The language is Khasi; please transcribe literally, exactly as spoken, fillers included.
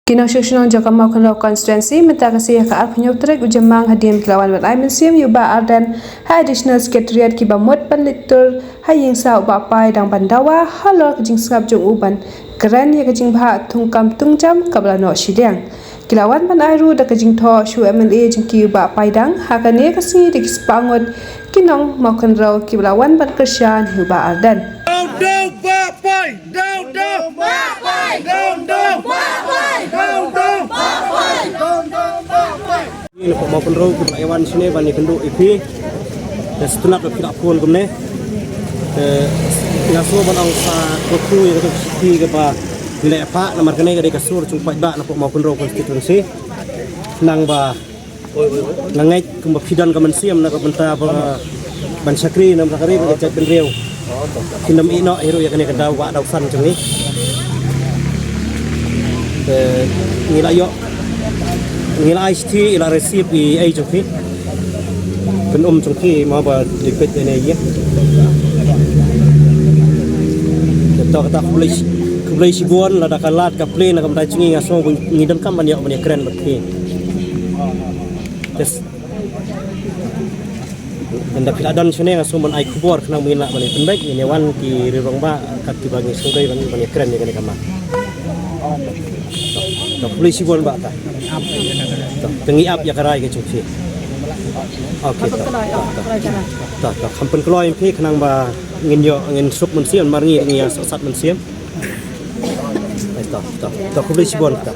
Ki nongshong shnong jong ka Mawkynrew constituency mynta ka sngi ha ka arphew hynñiew tarik u Jymmang hadien ki la wan ban ai mynsiem ïa u Bah Ardent ha Additional Secretariat kiba mut ban leit tur ha ïing sah u Bah Pai dang ban dawa halor ka jingsngap jong u ban kren ïa ka jingbha thungkam thungjam kaba la noh shiliang. Ki la wan ban ai ruh da ka jingthoh sha u M L A jong ki u Bah Pai dang ha kane ka sngi da ki spah ngut ki nong Mawkynrew kiba la wan ban kyrshan ïa u Bah Ardent. Down, down, Bah Pai! Down, down, Bah Pai! Down, down, Bah Pai! Down, down, Bah Pai! Down, down, Bah Pai! Ngi na pok Mawkynrew ki ba ïa wan shane ban ïa kynduh ïa phi. Te sngewtynnat ba phi la phone kumne. Te nga sngew ban ong sa kyrkhu ïa ka jong phi kaba ngi la ïa phah namar kane ka dei ka sur jong paidbah na pok Mawkynrew constituency. Nang ba nga ngeit kumba phi don ka mynsiem na ka bynta ba ban shakri na ka ri ka jaitbynriew. Phin ym ïeh noh hi ruh ïa kane ka daw ba daw san jong ngi. Te ngi la ïoh, ngi la ai shithi, ngi la receive i ei jong phi. Pynum jong phi ma ba dei peit ne ïa. Te to kata khublei shi-, khublei shibun lada ka lad ka plie na ka bynta jong ngi nga sngew ngi donkam ban ïoh ban ïa kren bad phi. Yes. Ynda phi la don shane nga sngew ban ai khubor khnang ba ngin lah ban ïa pynbeit, ngin ïa wan ki riew rangbah kat kiba ngi sngewdei ban, ban ïa kren ïa kane ka mat. To, to, khublei shibun bah ta. To, to ngi ap ïa ka rai ka jong phi. Okay, to, to, to. To, to, kham pynkloi phi khnang ba ngin ïoh, ngin suk mynsiem, mar ngi, ngi ïa sat mynsiem. To, to, to, khublei shibun ta.